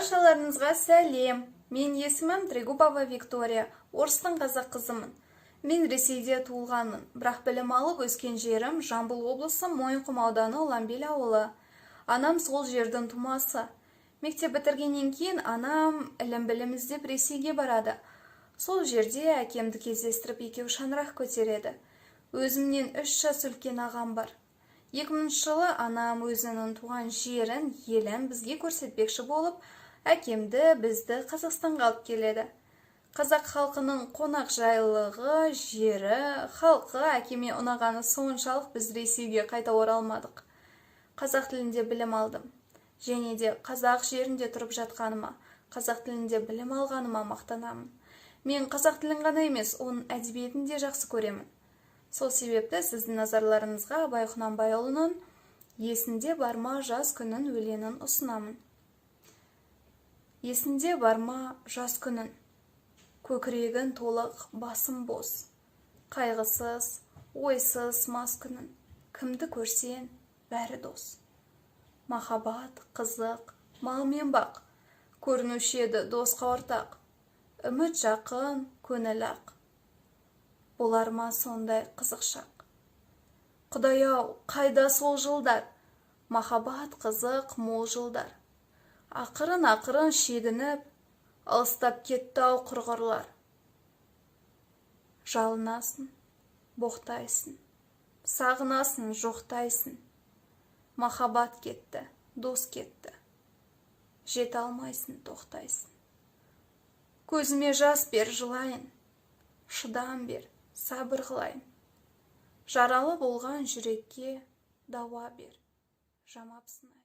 Баршаларыңызға сәлем! Мен есімім Трегубова Виктория, орыстың қазақ қызымын. Мен Ресейде туылғанмын, бірақ білім алып өскен жерім Жамбыл облысы, Мойынқұм ауданы, Ұланбел ауылы. Анам сол жердің тумасы. Мектеп бітіргеннен кейін анам ілім-білім іздеп Ресейге барады. Сол жерде әкемді кездестіріп, екеуі шаңырақ көтереді. Өзімнен 3 жас үлкен ағам бар. 2000 жылы анам өзінің туған жерін, елін бізге көрсетпекші болып, әкемді, бізді Қазақстанға алып келеді. Қазақ халқының қонақжайлығы, жері, халқы әкеме ұнағаны соншалық, біз Ресейге қайта оралмадық. Қазақ тілінде білім алдым. Және де қазақ жерінде тұрып жатқаныма, қазақ тілінде білім алғаныма мақтанамын. Мен қазақ тілін ғана емес, оның әдебиетін де жақсы көремін. Сол себепті сіздің назарларыңызға Абай Құнанбайұлының «Есінде бар ма жас күнің» өлеңін ұсынамын. Есінде бар ма жас күнің? Көкірегің толық, басың бос. Қайғысыз, ойсыз мас күнің. Кімді көрсең, бәрі дос. Махаббат, қызық, мал мен бақ. Көрінуші еді досқа ортақ. Үміт жақын, көңіл ақ. Болар ма сондай қызық шақ? Құдай-ау, қайда сол жылдар? Махаббат, қызық, мол жылдар. Ақырын-ақырын шегініп, алыстап кетті-ау құрғырлар. Жалынасың, боқтайсың, сағынасың, жоқтайсың. Махаббат кетті, дос кетті. Жете алмайсың, тоқтайсың. Көзіме жас бер, жылайын. Шыдам бер, сабыр қылайын. Жаралы болған жүрекке дауа бер, жамап сынайын.